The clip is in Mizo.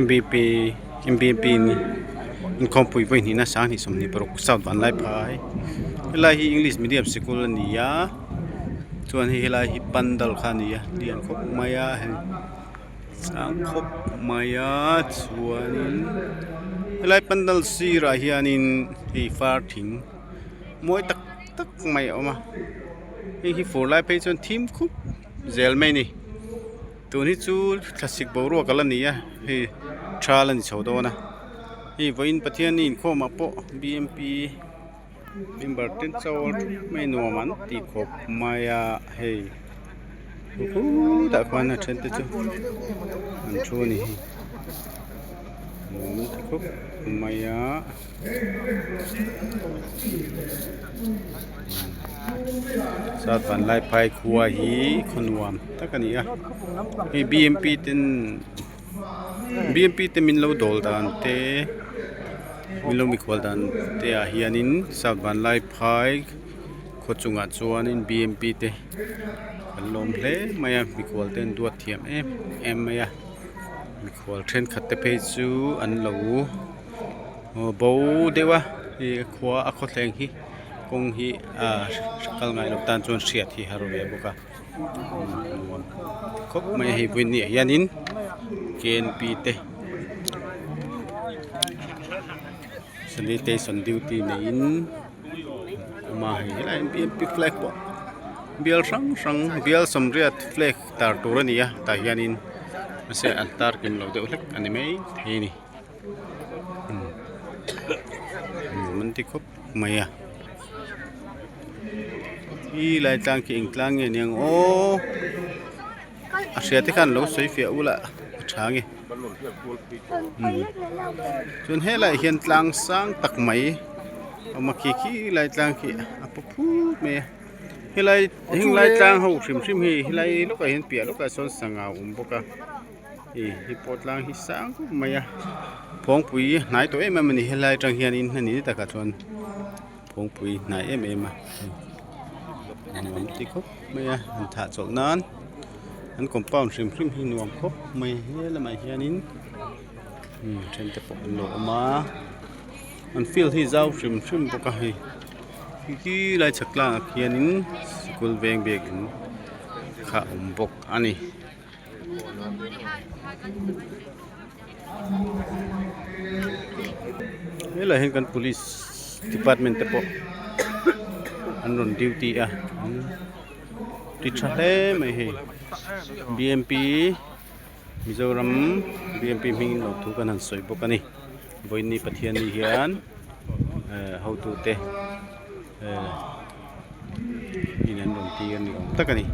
M B P M B P inkhawmpui vawi hnihna sanghnih 26 south Vanlaiphai helai hi english medium sikul a ni a chuan hei helai hi pandal kha a ni a lian khawp mai a hei sang khawp mai a chuanin helai pandal sirah hianin hei far thing mawi tak tak mai a awm a hei hi fur lai phei chuan thim khup zel mai a ni tun hi chu thlasik boruak a la ni a hei tha la ni chho dawn a hei vawiin Pathian inkhawmah pawh B M P member te chawl thup mai nuam an ti khawp mai a hei khutah khuan a then te chu an thu a ni hei nuam an ti khawp mai a. Sat Vanlaiphai khua hi khaw nuam tak a ni a hei B M P ten B M P te min lo dawl dan te min lo mikhual dan te ah hianin sat Vanlaiphai khaw chungah chuanin B M P te an lawm hle mai a mikhual te an duat thiam em em mai a mikhual thenkhat te phei chu an lo. Aw bo deuh a hei a khua a khawthleng hi kawng hi ah kal ngai loh tan chuan hriat hi har ve bawk a nuam khawp mai a hei vawiin ni ah hianin K N P te sanitation duty neiin awm a hei helai B M P flag pawh bial hrang hrang bial sawmriat flag tar tur a ni a tah hianin mahse an tar kim lo deuh hlek a ni maithei a ni. Nuam an ti khawp mai a khi lai tlang khi eng tlang nge niang aw a hria te khan lo sawi fiah ula a tha nge chuan helaiah hian tlang sang tak mai a awm a khi khi lai tlang khi a paw phut mai a helai henglai tlang ho hrim hrim hi helai lawkah hian piah lawkah sawn sangha a awm bawk a. Ih hi pawh tlang hi sang khawp mai a phawngpui hnai tawh em em a ni helai atang hianin a ni takah chuan phawngpui hnai em em a nuam ti khawp mai a han thah chawlh nan an compound hrim hrim hi nuam khawp mai he lamah hianin then te pawh an lo awm a an field hi zau hrim hrim bawk a hei khi lai chhak tlangah khianin sikul veng biakin kha a awm bawk a ni. Helaiah hian kan police department te pawh an rawn duty a an ti tha hle mai hei B M P Mizoram B M P hming in lo thu kan han sawi bawk a ni vawiin Pathian ni hian ehh hotute ehh in an rawn tir ni awm tak a ni.